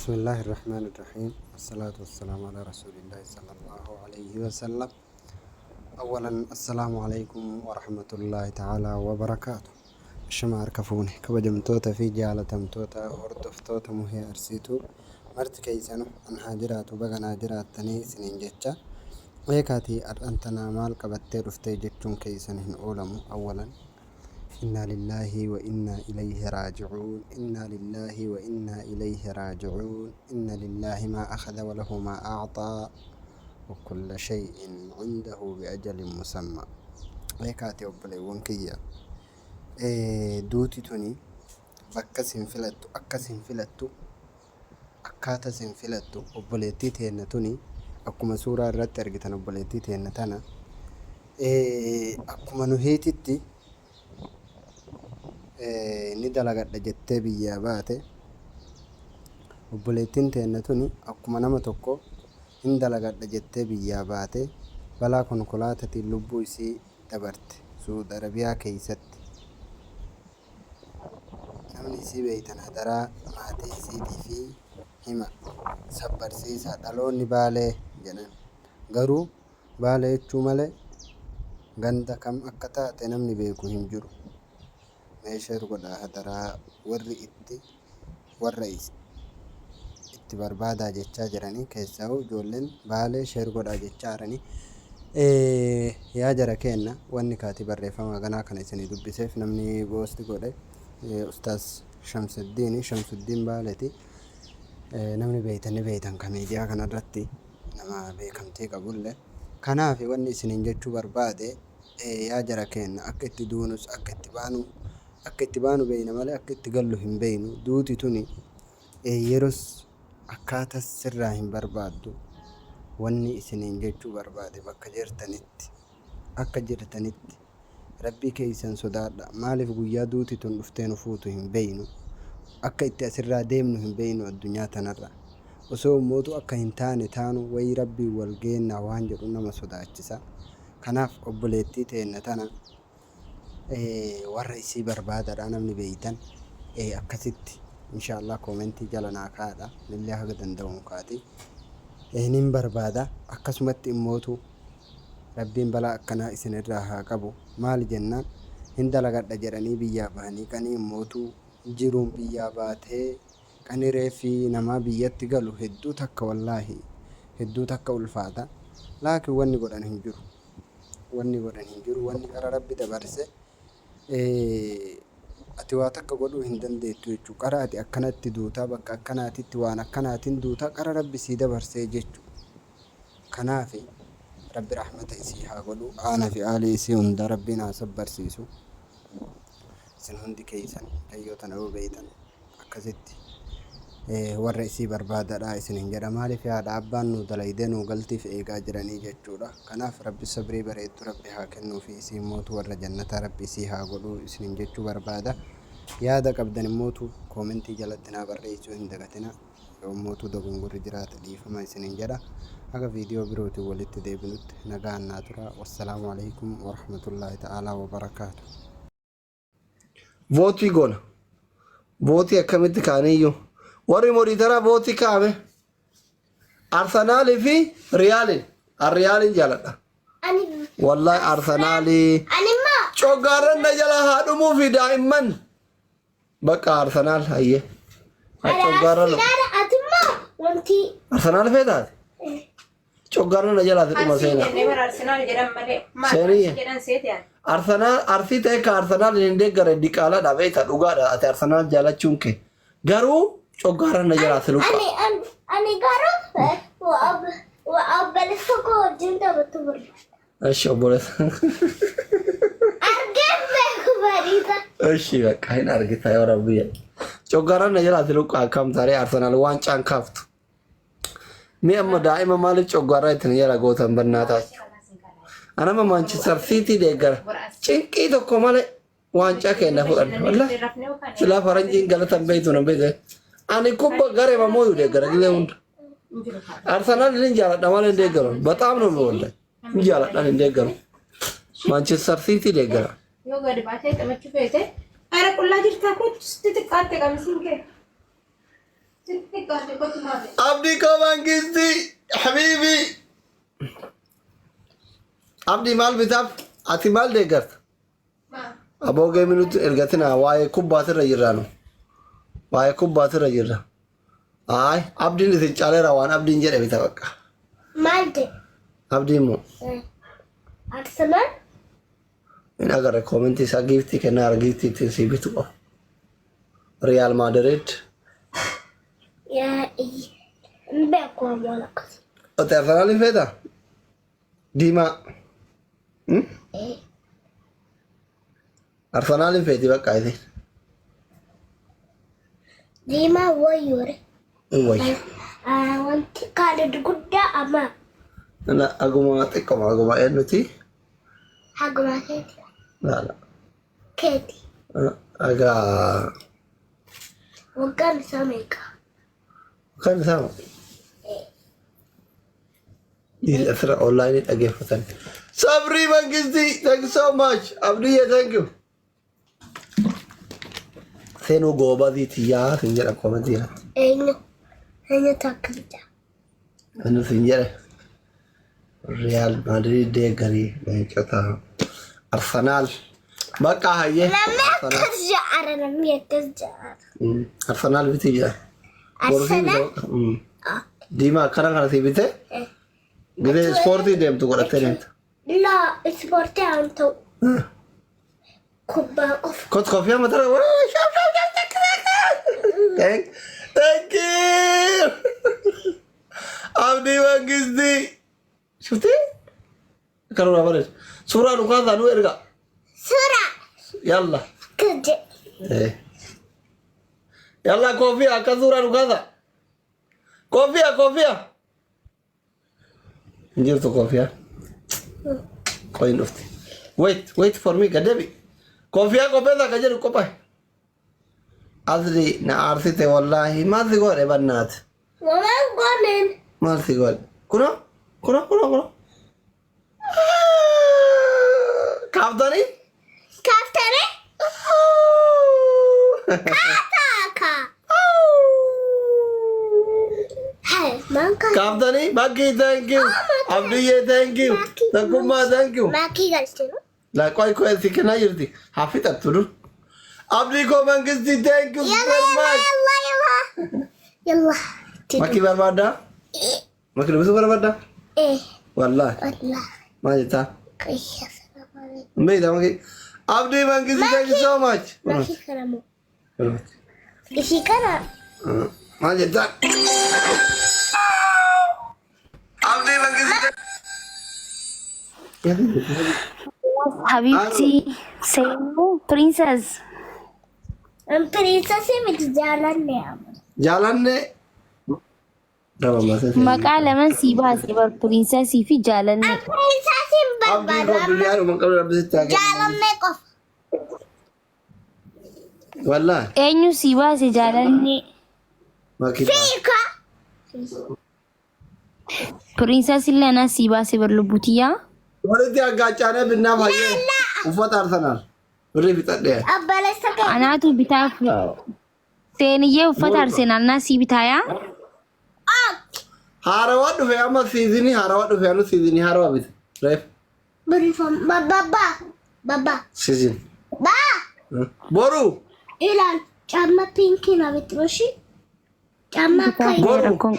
Bismillaahi Rahmaani Rahiim. Wassalaatu wassalaamu alaa Rasuulillaahi sallallahu alayhi wasallam. Awwalan assalaamu alaykum warahmatullaahi ta'aalaa wabarakaatu. Ashama harka fuune kabajamtoota fi jaalatamtoota hordoftoota Muhee Arsiituu marti keessanu an haa jiraatu baga naa jiraattanii isiniin jecha. Eekaatii har'an tanaa maal qabattee dhuftee jechuun keessan hin oolamu awwalan Innaa lillaahi wa innaa ilayhi raaji'uun Innaa lillaahi wa innaa ilayhi raaji'uun Inna lillaahi maa akhadha wa lahu maa a'xaa wa kulla shay'in 'indahu bi ajalin musammaa. Eekaati obboleewwan kiyya duuti tuni bakka sin filattu akka sin filattu akkaata sin filattu obboleettii teenna tuni akkuma suuraa irratti argitan obboleettii teenna tana akkuma nuhiititti ni dalagadha jettee biyyaa baate obboleettiin teenna tuni akkuma nama tokko hin dalagadha jettee biyyaa baate balaa konkolaatatiin lubbuu isii dabarte Su'uud Arabiyaa keeysatti. Namni isii beeytan hadaraa maatii isiitiifi hima sabbarsiisaa dhaloonni Baalee jedhan garuu Baalee jechuu malee ganda kam akka taate namni beeku hin jiru mee share godhaa hadaraa warri itti warra itti barbaadaa jechaa jiranii keessaahuu ijoolleen Baalee share godhaa jechaa jiranii yaa jara keenna wanni kaati barreeffama haganaa kana isinii dubbiseef namni boosti godhe ustaaz Shamsuddiini Shamsuddiin Baaleeti namni beeytan ni beeytan ka miidiyaa kanarratti nama beekamtii qabullee kanaaf wanni isiniin jechuu barbaade yaa jara keenna akka itti duunus akka itti baanu Akka itti baanu beeyna malee akka itti gallu hin beeynu. Duuti tuni yeros akkaatas sirraa hin barbaaddu. Wanni isiniin jechuu barbaade bakka jirtanitti akka jirtanitti Rabbii keeysan sodaadhaa. Maaliif guyyaa duuti tun dhuftee nu fuutu hin beeynu. Akka itti asirraa deemnu hin beeynu addunyaa tanarraa. Osoo immootu akka hin taane taanu way Rabbiin wal geennaa waan jedhu nama sodaachisa. Kanaaf obboleettii teenna tana warra isii barbaadadha namni beeytan akkasitti inshaallah koomentii jala naa kaadha nillee haga danda'uun kaati nin barbaada akkasumatti immootu rabbiin balaa akkanaa isinirraa haa qabu maali jennaan hin dalagadha jedhanii biyyaa bahanii qanii immootu jiruun biyyaa baatee qani reeffi namaa biyyatti galu hedduu takka wallaahi hedduu takka ulfaata laakiin wanni godhan hin jiru Wanni godhan hin jiru. Wanni qara Rabbi dabarse ati waa takka godhuu hin dandeettu jechuudha. Qara ati akkanatti duutaa bakka akkanaatitti waan akkanaatiin duutaa qara Rabbi sii dabarsee jechuudha. Kanaaf Rabbi rahmata isii haa godhu. Aana fi aalii isii hunda Rabbiin haa sabbarsiisu. Isin hundi keessan kayyoo tana yoo beeytan akkasitti warra isii barbaadadha isinin jedha maaliif haadha abbaan nuu dalaydee nuu galtiif eegaa jiranii jechuudha kanaaf rabbi sabrii bareeddu rabbi haa kennuufi isii immootu warra jannataa rabbi isii haa godhuu isinin jechuu barbaada yaada qabdan immootu koomentii jalatti naa barreessuu hin dagatina yoo immootu dogongorri jiraate dhiifama isinin jedha haga viidiyoo birootiin walitti deebinutti nagaan naa tura wassalaamu alaikum warahmatullaahi ta'aalaa wabarakaatu. Vootii goona. Vootii akkamitti kaaniyyuu. Warri modiitaraa vootii kaa'ame. Arsenaalii fi Riyaaliin. An Riyaaliin jaaladha. Ani Wallahi Arsenaalii. ani immoo Coggaarran na jala haa dhumuu fi daa'imman. Bakka Arsenaal hayyee. ani Coggaarran. Arsenaal ati immoo wanti Arsenaal feetaati. Coggaarra na jalaati dhuma Arsii seenaa. jennee bara Arsenaal jedhan malee. Maal Seeniyye. Arsii jedhan seete ani. Arsenaal arsii ta'e ka Arsenaal hin deeggare diqaalaadha beekta dhugaadha ati Arsenaal jaalachuun kee. Garuu coggaarra na jalaati luqqa. ani ani ani garuu wa obboleessa koo wajjin taphatu barbaada. Eshi obboleessa. Argeen beeku bariisa. Eshi bakka hin argita yoo rabbi jedhe. Coggaarra na jalaati luqqa akkam taaree Arsenaal waan caan kaaftu. Mee amma daa'ima maaliif coggaarraa ittiin jala gootan bannaa taachu. Anama Manchester City deeggara. Cinqii tokko malee waancaa keenya fudhanna. Wallahi silaa faranjiin galatan beektu na beekte. Ani kubba garee mamooyu deeggara gilee hunda. Arsenaal hin jaaladha malee hin deeggaru. Bataam nu wallahi. Hin jaaladha hin deeggaru. Manchester City deeggara. Yoo gadi baatee taphachuu feete. Ara qullaa jirtaa kottu sitti xiqqaatte qamisiin kee. Sitti xiqqaate kottu maame. Abdii koo mangistii habiibi. Abdii maal bitaaf? Ati maal deeggarta? Maa. Aboo geemii nutti ergatina waa'ee kubbaatirra jirra nu. Waa'ee kubbaatirra jirra. Ayi abdiin isin caaleera waan abdiin jedhe bita bakka. Maal jedhe? Abdiin moo Arsenal? hin agarre koomentii isaa giiftii kennaa giiftii ittiin sii bitu qabu. Riyaal Maadiriid. Yaa hin beeku ammoo akkasii. Ote Arsenaal hin feetaa? Diimaa. Arsenaal hin feeti bakka isin. Diimaa wayyoore. Hin wayya. Wanti kaalid guddaa amma Na aguma xiqqoma aguma eenyuti? haguma keeti. Laala. Keeti. Agaa Waggaan isaa meeqa? kan isaa asirra onlaayinii dhaggeeffatan. Sabrii Mangistii, thank you so much. Abdiyye, thank you. Seenuu goobazii tiyyaa sin jedha koomentii irratti. Eenyu? Eenyutu akkas jedha? Inni sin jedhe Real Madrid deeggarii leencota Arsenaal. Bakka hayyee. Namni Arsenaal. akkas jedhara namni akkas jedhara. Arsenaal bitii jedha. Boru sii Arsenaal? bita. Diimaa akkana kana sii bitee gidee ispoortii deemtu godhattee deemta. Laa ispoortii haan ta'u kubbaa qofa. Kot koffii amma tara. Shaaf shaaf shaaf thank thank you. Abdii Mangistii. Shufti? Karoora bareeda. Suuraa dhugaa isaa nu erga. Suuraa Yalla. kije. Yalla koffii akka suuraa dhugaa isaa. Koffii koffii. Hin jirtu koffii. Qoyin dhufti. Wait wait for me gadebi. Koffii qopheessaa ka jedhu qophaa'e. Asli na aarsite wallaahi maal si godhe bannaati. Wamaan gooneen. Maal si godhe? Kuno kuno kuno kuno. Kaaftanii? Kaaftanii? Kaataaka. Hai maan kaafte? Kaaftanii? Bakki thank you. Abdiyyee thank you. Tokkummaa thank you. Maakii galchinu. La qoy qoy si kennaa jirti. Haa fixattu dur. Abdii koo Mangistii thank you Yalla very yalla much. yalla yalla. Yalla. Makii barbaaddaa? Makii dubbisuu barbaaddaa? Eh Wallaahi. wallah. Maal jettaa? Qayya salaam. Hin beektaa makii? Abdii Mangistii thank you so much. Maakii kana moo? Ishii kana Maal jettaa? Abdii Mangistii. Habibti, Seenuu, Princess. Pirinsesii miti jaalanne amma. Jaalanne. Maqaa laman sii baase bar Princessii fi Jaalanne. Pirinsesiin Abdii barbaadu koo amma duniyaa dhuma qabdu rabbi sitti haa kennu. jaalanne qofa. Wallaahi. Eenyu sii baase Jaalanne? Makii baase. Fiika. Princess illee anaa sii baase bar lubbutiyyaa. Walitti aggaacaanee binnaaf hayyee uffata Arsenaal. Birrii fixadhee. Obboleessa kee. Anaatu bitaaf seeniyyee uffata Arsenaal naa sii bitaayaa. Haarawaa dhufe amma siizinii haarawaa dhufe anu siizinii haarawaa bite. Reef Biriifam. Babba. Babba. siizin. Baa. Boru Ilaal caamma pinkii na bitu Caamma akka Boru. Rakkoon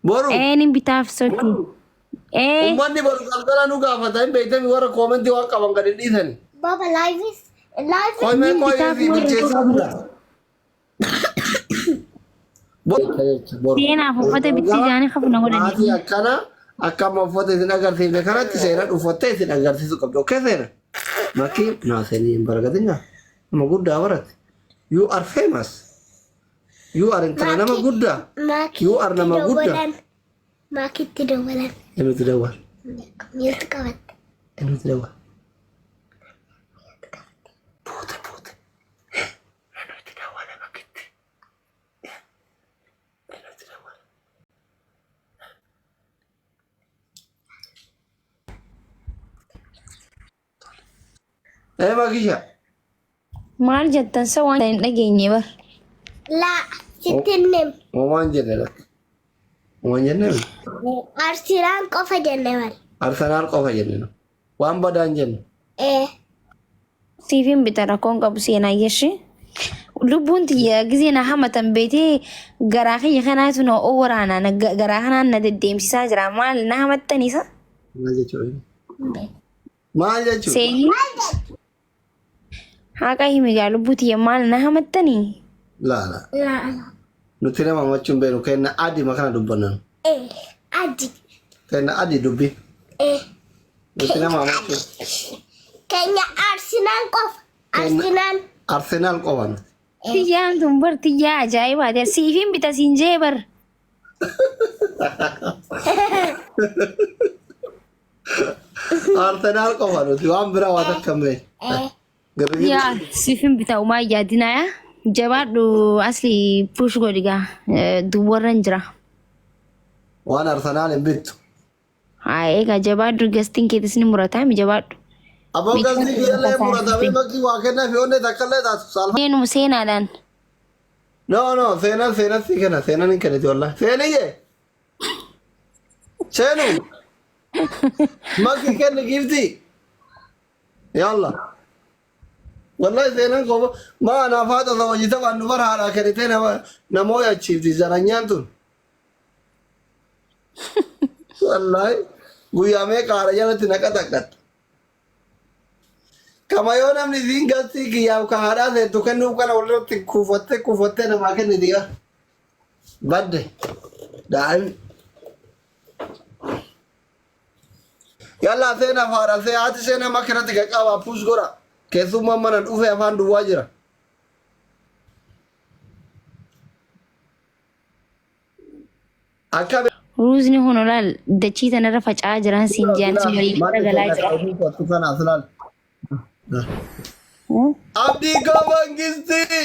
boru Een bitaaf sochi. Ee uummanni boru galgala nu gaafata hin beektami warra koomentii waan qaban gadi dhiisani. Baba live is live is Qoymee Nin qoyee bitaaf fi warra bilcheessaa bula. Boru. Seenaaf uffata bitti jaanii kafna Maatii godhanii. akkana akka amma uffata isin agarsiifne kanatti seenaan uffattee isin agarsiisuu qabdi. Okkee seena. Makii naa seenii hin baragatinaa. Nama guddaa barate. You are famous. You are intala nama guddaa. Maakii You are nama guddaa. dawwalan. Maakiitti dawwalan. Eenyutu dawwal? Miiltu qabatte. Eenyutu dawwal? Puute puute. Eenyutu dawwale makitti? Eenyutu dawwale? Ee Makisha. Maal jettan sa waan hin dhageenye bar. Laa. Sitti hin himne. Homaan jenne lakka. Homaan jenne mi? Arsenal qofa jenne malee. Arsenaal qofa jenne nu. Waan badaa hin jenne. Ee. Siifin bita rakkoon qabu seenaa yeshi. Lubbuun tiyya gizee na hamatan beetee garaa kiyya kanaatu na waraana na garaa kanaan na deddeemsisaa jira. Maal na hamattanisa? Maal jechuudha? Maal jechuudha? Seenii haqa himi gaa lubbuu tiyya maal na hamattanii? Laala. Laa. Nuti nama hamachuun beeknu kenna adii makana dubbannan. Ee. Adi. Kenna adii dubbi. Ee. Nuti nama hamachuun. Keenya Arsenal qofa. Arsenal. Arsenaal qofa nuti. Tiyyaan tun bar tiyyaa ajaa'ibaati. Siifin bita siin jee bar. Arsenaal qofa nuti waan biraa waa takka hin beeknu. Ee. Girgirri. Yaa siifin bita umaa yaadinaa. Jabaadhu asli push godhi gaa. Duwwarran jira. Waan Arsenaal hin bittu. Haa egaa jabaadhu gastiin keetis ni murataa mi jabaadhu. Aboo galtii biyyallee muratamee bakki waa kennaa fi onnee takka illee taatu saalfa. Seenuma seenaadhaan. No no seenaan seenaan sii kenna seenaan hin kenniti wallahi. Seeniyye. Seenu. Makki kenni giiftii. Yalla. Wallahi seenaan koo maa anaaf haadha osoo hojii taphaan dubara haadhaa kennitee nama nama ho'achiifti zaranyaan tun. Wallahi guyyaa meeqa haadha jalatti na qaxaqqatta. Kama yoo namni isiin gastii kiyyaaf ka haadhaa seentu kennuuf kana walirratti kuufattee kuufattee namaa kenniti gaa. Badde. Daa'imni. Yallaa seenaaf haadha see haati seenaa makiratti qaqqabaa puus godha. Keessummaan mana dhufe afaan duwwaa jira. Akka Ruuzni kun olaal dachii tanarra faca'aa jiran siin jaan si waliin galaa jira. Kanaaf laal. Abdii koo Mangistii.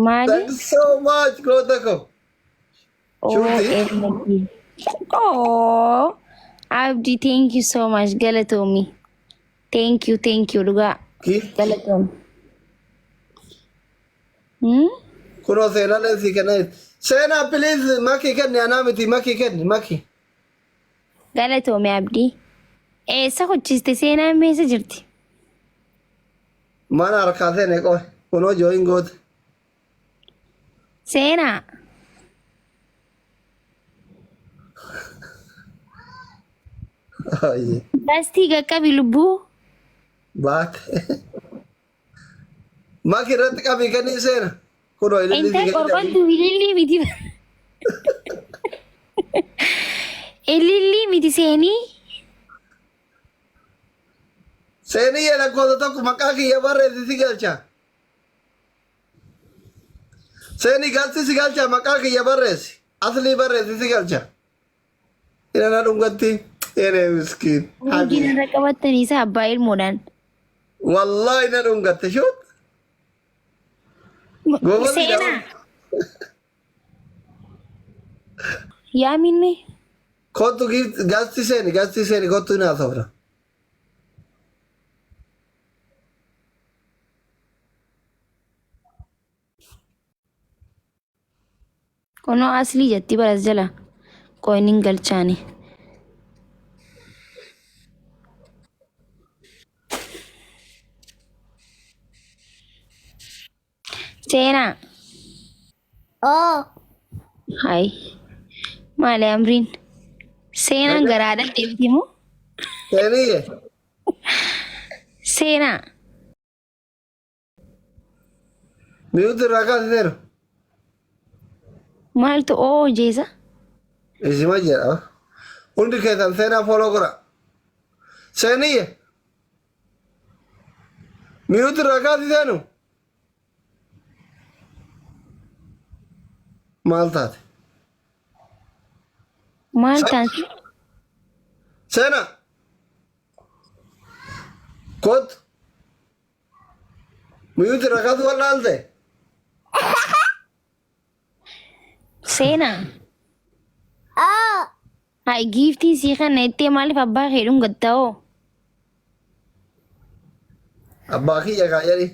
Maali? Thanks so much goota koo. Shuuti. Oh, Abdi, thank you so much. Galatoomi. Thank you, thank you. Dhugaa. Galatoomi. Hmm? Kunoo seenaa leensii kenna. Seenaa please makii kenni anaa miti makii kenni makii. Galatoomi Abdii. Eessa hojjiste seenaan meessa jirti? Mana harkaa seene qoy. Kunoo jooyin goote. Seenaa. Ayyee. Gastii qaqqabi lubbuu. Baate. Maki irratti qabii kennii seena. Kunoo ililli Intal si kenni. qorqoltuu ilillii miti. Ilillii miti seenii. Seenii lakkoofsa tokko maqaa kiyya barreessi si galcha. Seenii galchi si galcha maqaa kiyya barreessi. Aslii barreessi si galcha. Ina na dhungatti. Ene miskiin. Hojiin irra qabattanii isa abbaa ilmoodhaan. Wallahi na dhungatte shuut. Goobazii Seenaa. Yaamiin mee? Kottu gasti seeni gasti seeni kottu hin haasofna. Kunoo aslii jetti baras jala. Qoyin hin galchaani. Seenaa. Oo. Hai. Maali amriin? Seenaan garaadhaan deebiti moo? Seeniyye. Seenaa. Miyuuti irraa kaasi seenu. Maaltu oo jeesa? Isima jedha. Hundi keessan seenaa fooloo godha. Seeniyye. Miyuuti irraa kaasi seenu. Maal taate? Maal taate? Seenaa. Kottu. Miyuuti irraa kaasuu wallaalte. Seenaa. Oo. Hai giiftiin sii kana jettee maaliif abbaa kee dhungatta hoo? Abbaa kiyya kaa jedhi.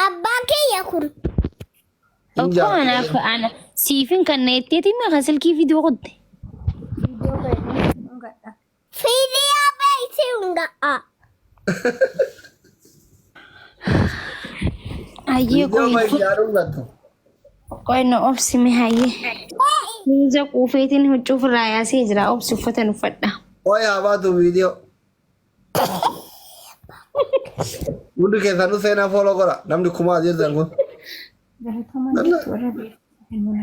Abbaa kiyya kun. Hin Okkoo jaalladha. anaaf ana siifin kan na jetteeti kan silkii viidiyoo qotte. Viidiyoo baay'ee dhungadha. Fiidiyoo beeksii hunda'a. Hayyee Viidiyoo qoyi baay'ee jaalladhu. qoyi na obsime hayyee. Muuza quufeetiin huccuu ofirraa yaasee jira obsi uffatan uffadha. Qoy haa baatu viidiyoo. Hundi keessanuu seenaa fooloo godha. Namni kumaa jirtan kun. Galatooma jettu warra beeksisa kennuun.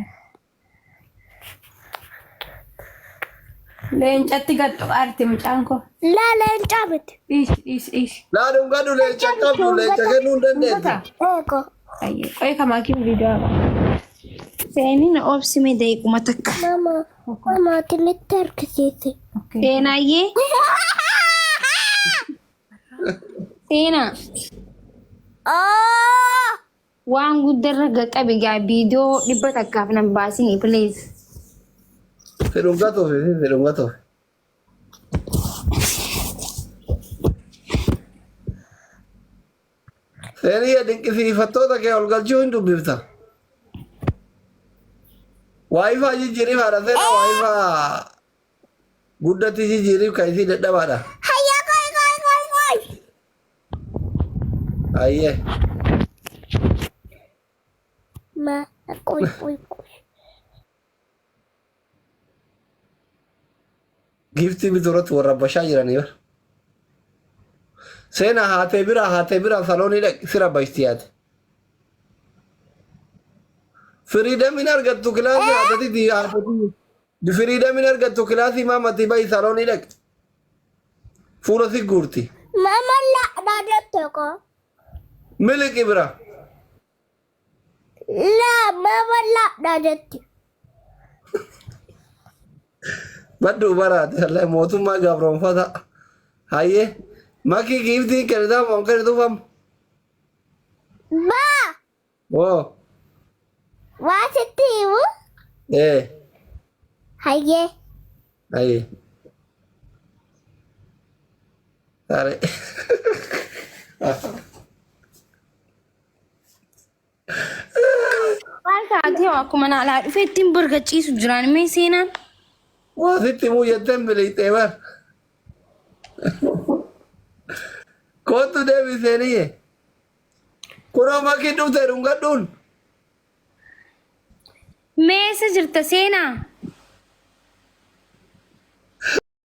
Leencatti gad tuqaarti mucaan koo. Laa leencaa miti. Dhiisi dhiisi dhiisi. Laa dhungadhu leenca qabdu leenca kennuu hin dandeettu. Dhungata. Eego. Ayyee qoy kamaa kiin viidiyoo haa Seenii na obsime daqiiquma takka. Mama, mama ati nutti harkisiise. Okay. Seenaayyee. Seenaa. Oh! Waan guddarra qaqqabe gaa viidiyoo 100f nan baasinii please. Si dhungatuuf si dhungatuuf. Seeniyya dinqisiifattoota kee ol galchuu hin dubbifta. Waayifaa jijjiiriif haadha seenaa waayifaa guddatti jijjiiriif kan isii dadhabaadha. Hayya qoy qoy qoy qoy. Ayyee. Ma qoy qoy qoy. Giiftii bituu irratti warra bashaa jiranii bara. Seenaa haatee biraa saloonii dhaqi si rabbashti yaate. Firiidamiin argattu kilaasii haatati haatati. Firiidamiin argattu kilaasii maamatii bahi saloonii dhaqi. Fuula si guurti. Mama la na jette ko. Miliqi bira. La mama la na jette. Baddu baraate wallahi mootummaa gabroonfata. Hayyee makii giiftii kennitaa moo kennituufam? Ba Oo. waa sitti himu. Ee. Hayyee. Hayyee. Sare. Maal taatee akkuma na alaa dhufee ittiin bargachiisu jiraan mee seenaan. Waa sitti himuu jetteen biliixee bar. Kootu deebi seeniyye. Kunoo makii dhufte dhungadhuun. Meessa jirta seenaa?